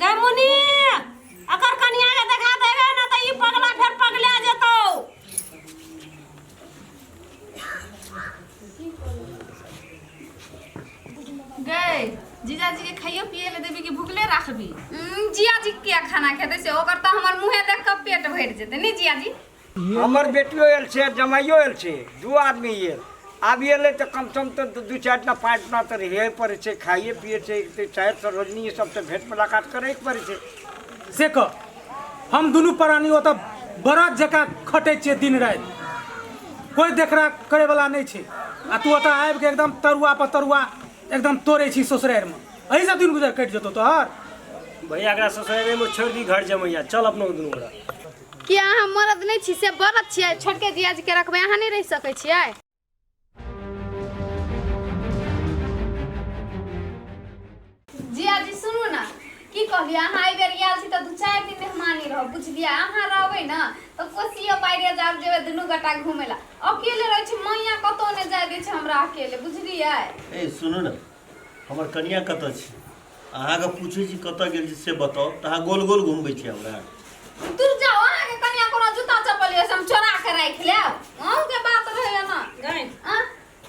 गै मुनि, अकर कनिया के देखा देबे ना त ई पगला फेर पगला जेतौ। गै, जीजाजी के खाइयो पिए ले देबी कि भुखले राखबी? जियाजी किया खाना खेतै से ओकर तऽ हमर मुँहे देख कऽ पेट भरि जेतै ने जियाजी। हमर बेटियो आयल छै, जमाइयो आयल छै, दू आदमी आयल। आब एलै तऽ कम से कम तऽ दू चारि दिना 5 दिना तऽ रहै पड़ै छै, खाइए पिए छै, तऽ चारि सरोजनी सब तऽ भेंट मुलाकात करैके पड़ै छै। से कह, हम दुनू प्राणी ओतऽ बरद जकाँ खटै छियै दिन राति, कोइ देखरेख करैवला नहि छै, आ तू ओतऽ आबिके एकदम तरुआ पर तरुआ एकदम तोड़ै छी ससुरारिमे, एहिसँ दिन गुजर कटि जेतौ तोहर। भैया, एकरा ससुरारिमे छोड़ि दी घर जमैया, चल अपनो दुनू गोरा। कि अहाँ मरद नहि छी से बरद छियै? छोटके जियाजी के रखबै, अहाँ नहि रहि सकै छियै? जियाजी सुनू ने, की कहलियै? अहाँ एहि बेर आयल छी तऽ 2-4 दिन मेहमानी रहब, बुझलियै? अहाँ रहबै ने तऽ कोसियो बाहरे जाब जेबै दुनू गोटा घूमै लए। अकेले रहै छी, मैया कतौ नहि जाय दै छै हमरा अकेले, बुझलियै? ए सुनू ने, हमर कनिया कतऽ छै? अहाँके पूछै छी कतऽ गेल छी से बताउ तऽ अहाँ गोल गोल घुमबै छी हमरा। दूर जाओ, अहाँके कनिया कोनो जूता चप्पल यऽ से हम चोरा के राखि लेब? अहूँके बात रहैया ने। गै, आँ?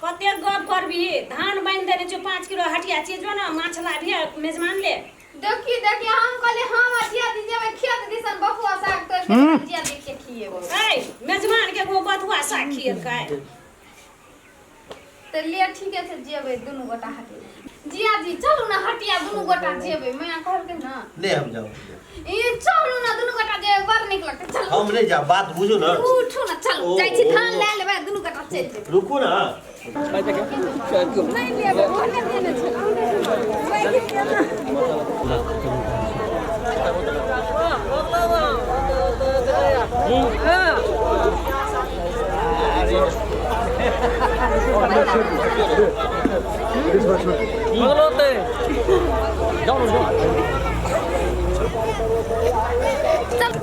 कतेक गप करबिही? धान बान्हि देने छियौ, 5 किलो हटिया चीज जो ने, माछ लाबिहे मेजमान ले। देखी देखी, हम कहली हम आ जिया दी जेबै खेत दिसन बथुआ साग तोड़ि के जिया दी के खिएबै। ऐ, मेजमान के एगो बथुआ साग खिएलकै। तऽ ले ठीके छै, जेबै दुनू गोटा हटिया। जिया जी चलू ने हटिया, दुनू गोटा जेबै, मैया कहलकै ने। नहि, हम जाउ। ई चलू ने, दुनू गोटा जेबै, बड़ नीक लगतै, चलू। हम नहि जाब, बात बुझू ने। उठू ने, चलू। ओ, जाइ छी ओ। धान लए लेबै, दुनू गोटा चलि जेबै। रुकू ने। नहि लेबै, ओहने देने छै। चल,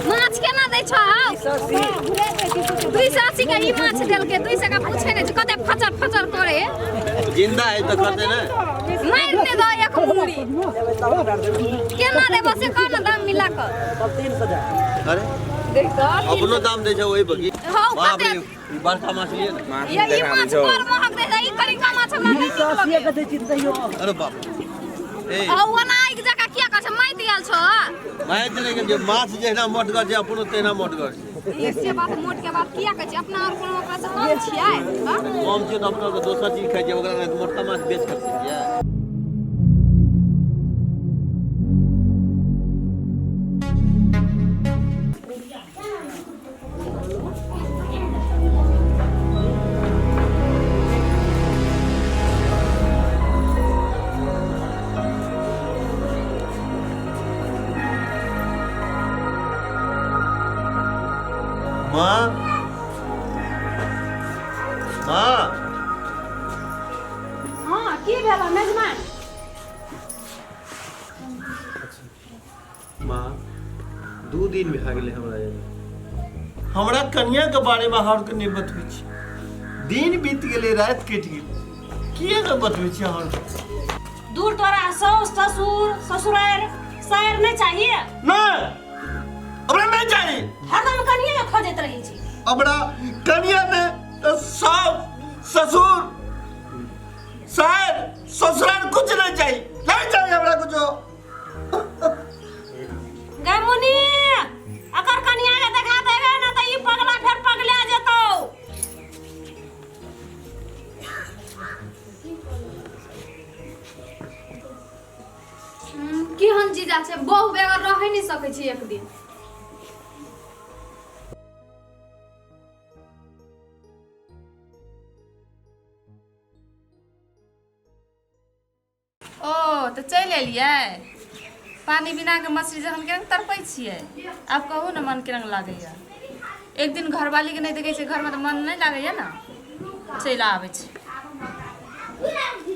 माछ केना दै छौ? 280 के ई माछ देलकै, 200 के पूछे नहि छै, कते फचर फचर करे। जिंदा है तऽ कहते ने। मारि नहि दो एक मुड़ी। केना देबो से कह ने, दाम मिला कऽ। अरे देख तऽ अपनो दाम दै छै ओहि पर की। हौ। बाप कते रे, ई बड़का माछ लिए ने। ये ई माछ बड़ महग दै छै, ई करिका माछ हमरा नहि नीक लगैए। अरे बाप ए। आ ओना आगि जकाँ किया कहै छै? माटि आयल छौ? माटि नहि गेल छै, माछ जहिना मोटगर छै अपनो तहिना मोटगर छै। ई से बात, मोट के बात किया कहै छै? अपना और कोनो ओकरा से कम छियै? हाँ? कम छै तऽ अपना दोसर चीज खाइ छै, ओकरा नहि मोटका माछ बेच कऽ छियै। माँ, माँ। हाँ, की भेल मेजमान? माँ, 2 दिन भए गेलै हमरा एना। हमरा कनियाके बारेमे अहाँ आरके नहि बतबै छी। दिन बीत गेलै, राति कटि गेलै, किए नहि बतबै छी अहाँ आरके? दूर तोरा साउस ससुर ससुरारि सायर नहि चाहिए? नहि, हमरा नहि चाही। हरदम कनिए के खोजैत रहै छी। हमरा कनिया ने तऽ साउस ससुर सायर ससुरारि कुछ नहि चाही, नहि चाही हमरा कुछो। गै मुनि, अकर कनिया के देखा देबे ने तऽ ई पगला फेर पगला जेतौ। केहन जीजा छै, बहु बगैर रहै नहि सकै छै एक दिन। ओ तऽ चलि एलियै। पानि बिनाके मछली जखन केना तड़पै छियै, आब कहू ने मन केना लागैया? एक दिन घरवालीके नहि देखै छियै घरमे तऽ मन नहि लागैया ने? चलि आबै छै।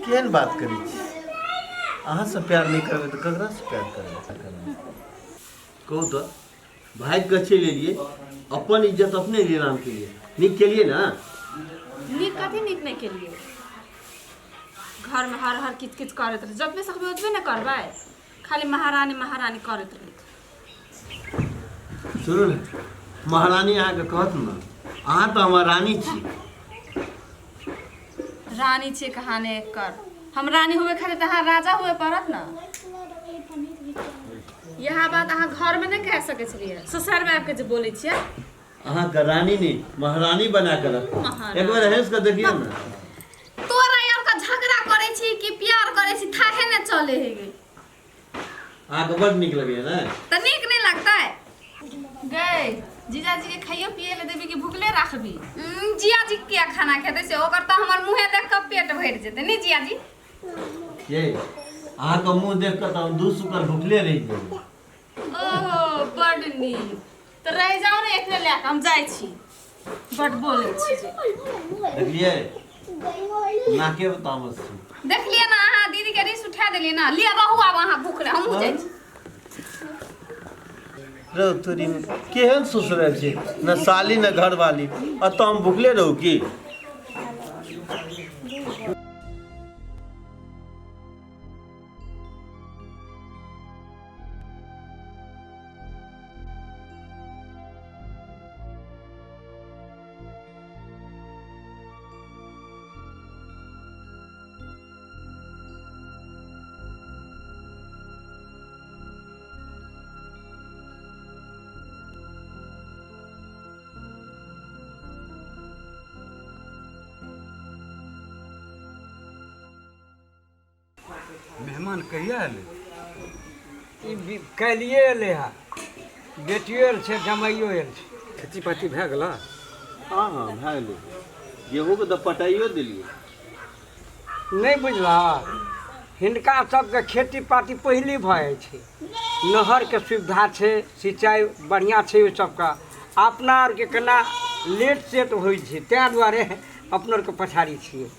केहन बात करै छी? अहाँसँ प्यार नहि करबै तऽ ककरासँ प्यार करबै? कहू तऽ, भागि कऽ चलि एलियै, अपन इज्जत अपने नीलाम केलियै, नीक केलियै ने? नीक कथी? नीक नहि केलियै। घरमे हर हर किच किच करैत रहै, जतबे सकबै ओतबे ने करबै। खाली महारानी महारानी करैत रहै। सुनू ने, महारानी अहाँके कहत ने, अहाँ तऽ हमर रानी छी। रानी छियै कहाने कर, हम रानी हुए खातिर तऽ अहाँ राजा हुए पड़त ने। यहाँ बात अहाँ घरमे नहि कह सकै छलियै, ससुरालमे आबि के जे बोलै छियै। अहाँके रानी नहि, महारानी बना कऽ रखब। महारानी। एक बेर हँसि कऽ देखियौ ने। तोरा यार का झगड़ा करै छी कि प्यार करै छी थाहे ने चले हे गे। अहाँके बड नीक लगैया ने? तऽ नीक नहि लगतै? गै, जीजाजी के खाइयो पिए ले देबी कि भुखले राखबी? जियाजी किया खाना खेतै से, ओकर तऽ हमर मुँहे देख कऽ पेट भरि जेतै नहि जियाजी? ये अहाँके मुँह देख कऽ तऽ हम दू सुकर भुखले रहि जेबै। ओहो बड नीक, तऽ रहि जाउ ने एकरे लए कऽ, हम जाइ छी। बड बोलै छी जे। देखलियै नाके तामस छै। देखलियै ने अहाँ दीदी के रिस उठा देलियै ने, लिअ रहू आब अहाँ भुखले, हमहूँ जाइ छी। रौ तोरी, केहन ससुराल छै, न साली न घरवाली, एतऽ हम भुखले रहू की? मेहमान कहिया एलै? ई काल्हिए एलै हँ, बेटियो आयल छै, जमाइयो आयल छै। खेती पाती भए गेला? हँ हँ भए गेलै, गेहूँके तऽ पटाइयो देलियै। नहि बुझलह, हिनका सबके खेती पाती पहिले भऽ जाइ छै, नहरके सुविधा छै, सिंचाई बढ़िआँ छै ओहि सबके। अपना आरके केना लेट सेट होइ छै, ताहि दुआरे अपना आरके पछाड़ी छियै।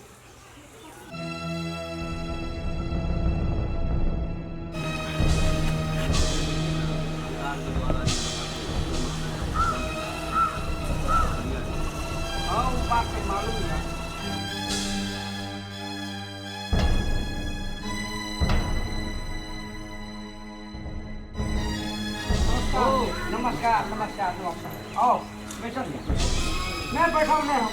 हाँ, वो बात तो मालूम है। ओ, नमस्कार नमस्कार नमस्कार, आओ बैठल नहीं बैठल नहीं हम।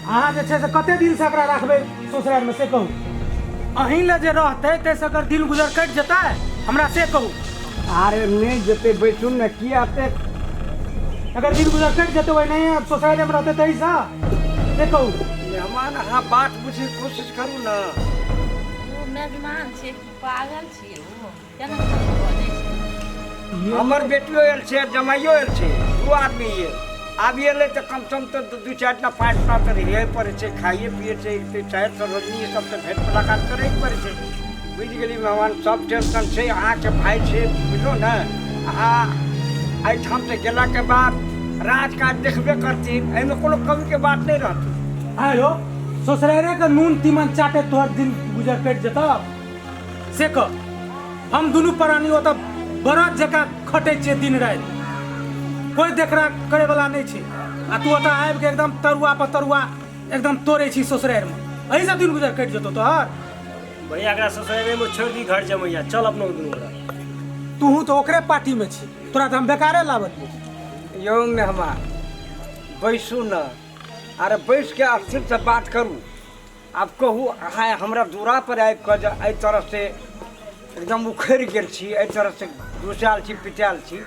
अहाँ जे छै से कते दिनसँ एकरा राखबै ससुरालमे से कहू? अहीं लए जे रहतै ताहिसँ एकर दिन गुजर कटि जेतै, हमरा से कहू। अरे नहि जेतै, बैसू ने, किया एतेक? अगर दिन गुजर कटि जेतै ओहिनाहिए ससुरालेमे रहतै ताहिसँ, से कहू। मेहमान, अहाँ बात बुझैके कोशिश करू ने। ओ मेहमान छियै कि पागल छियै? ओ केना बजै छै? हमर बेटियो आयल छै, जमाइयो आयल छै, दू आदमी आयल। आब एलै तऽ कम से कम तऽ दू चारि टा पाँच टा तऽ रहै पड़ै छै, खाइए पिए छै, चारि सरोजनी सबसँ भेंट मुलाकात करैके पड़ै छै। बुझि गेली मेहमान, सब टेंशन छै, अहाँके भाय छै, बुझलहुँ ने। अहाँ एहिठामसँ गेलाके बाद राजकाज देखबे करथिन, एहिमे कोनो कमीके बात नहि रहतै। आँय यौ, ससुरारे के नून तीमन चाटे तोहर दिन गुजर कटि जेतौ से कह? हम दुनू प्राणी ओतऽ बरद जकाँ खटै छियै दिन राति, कोइ देखरेख करैवला नहि छै, आ तू ओतऽ आबिके एकदम तरुआ पर तरुआ एकदम तोड़ै छी ससुरारिमे, एहिसँ दिन गुजर कटि जेतौ तोहर? भैया, एकरा ससुरारिमे छोड़ि दी घर जमैया, चल अपनो दुनू गोरा। तूहू तऽ ओकरे पार्टीमे छी, तोरा तऽ हम बेकारे लाबलियौ। यौ मेहमान, बैसू ने, अरे बैसके स्थिरसँ बात करू। आब कहू, अहाँ हमरा दूरा पर आबि कऽ जे एहि तरहसँ एकदम उखड़ि गेल छी, एहि तरहसँ घुसायल छी, पिटायल छी,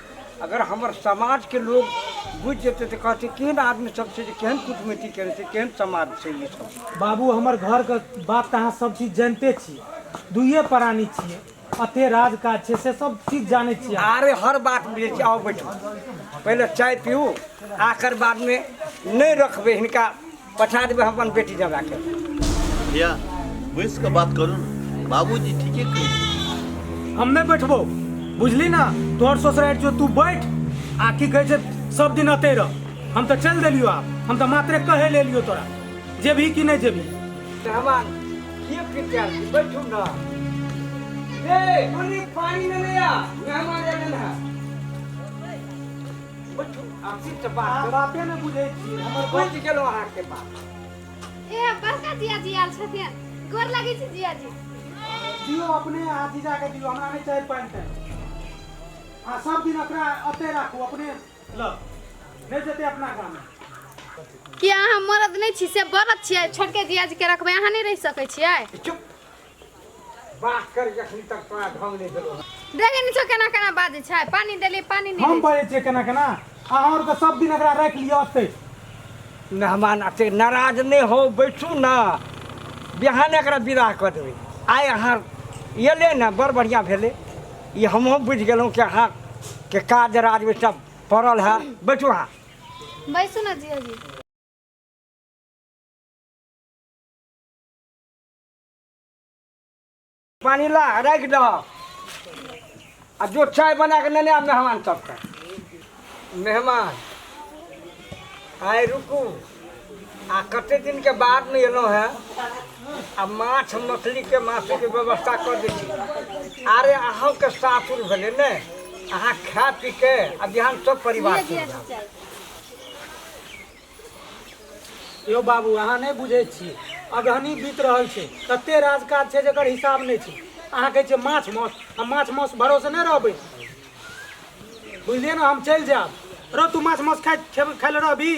अगर हमर समाजके लोग बुझि जेतै तऽ कहतै केहन आदमी सब छै, जे केहन कुटमैती केने छै, केहन समाज छै ई सब। बाबू, हमर घरके बात तऽ अहाँ सब चीज जानिते छी, दुइए प्राणी छियै, अते राज काज छै से सब चीज जानै छियै। अरे हर बात बुझै छी, आउ बैठू, पहिले चाय पीऊ, आकर बादमे नहि रखबै हिनका, पठा देबै हम अपन बेटी जमाके। भैया, बैस कऽ बात करू ने, बाबूजी ठीके कहै छै। हम नहि बैठबो, बुझली ना? तोहर ससुरारि छौ, तू बैठ आ की कहै छै सब दिन अते रह। हम तऽ चलि देलियौ, आब हम तऽ मात्रे कहै ले एलियौ तोरा, जेबही कि नहि जेबही? मेहमान, के पिटायल छी, बैठू ने। ए मुन्नी, पानी लेने आ, मेहमान एलन है। बैठू, आखिर से बात करू। बाते नहि बुझै छी हमर। बुझि गेलहुँ अहाँके बात। ए बड़का जिया जी आयल छथिन, गोर लगै छी जिया जी। दियौ अपने आ जीजाके दियौ, हमरा नहि चाही पानि तानि। आ सब दिन एकरा एतै राखू अपने लग, नहि जेतै अपना गाममे। कि अहाँ मरद नहि छी से बरद छियै? छोटके जियाजी के रखबै, अहाँ नहि रहि सकै छियै? चुप बात कर, जखनी तक तोरा ढंग नहि भेलो। देखै नहि छौ केना केना बाजै छै? पानि देलियै, पानि नहि हम दै छै। बजै छियै केना केना? अहाँ आरके सब दिन एकरा राखि लिअ एतै। मेहमान एतेक नाराज नहि हो, बैसू ने, बिहान एकरा विदा कऽ देबै। आइ अहाँ एलै ने, बड़ बढ़िआँ भेलै। ई हमहूँ बुझि गेलहुँ कि अहाँके काज राज सब पड़ल है। बैठू अहाँ। बैसू ने जियाजी। पानि ला राखि दह आ जो चाय बना कऽ नेने आब मेहमान सबके। मेहमान आइ रुकू, आ कते दिनके बादमे एलहुँ हेँ, आ माछ मछलीके मासुके व्यवस्था कऽ दै छी। अरे अहूँके सासुर भेलै ने, अहाँ खा पी के आ बिहान सब परिवार चलि जायब। यौ बाबू, अहाँ नहि बुझै छियै, अगहनी बीत रहल छै, कते राजकाज छै जकर हिसाब नहि छै। अहाँ कहै छियै माछ माउस, हम माछ माउस भरोसे नहि रहबै, बुझलियै ने? हम चलि जायब। रौ, तू माछ माउस खाइ खाइ लए रहबी?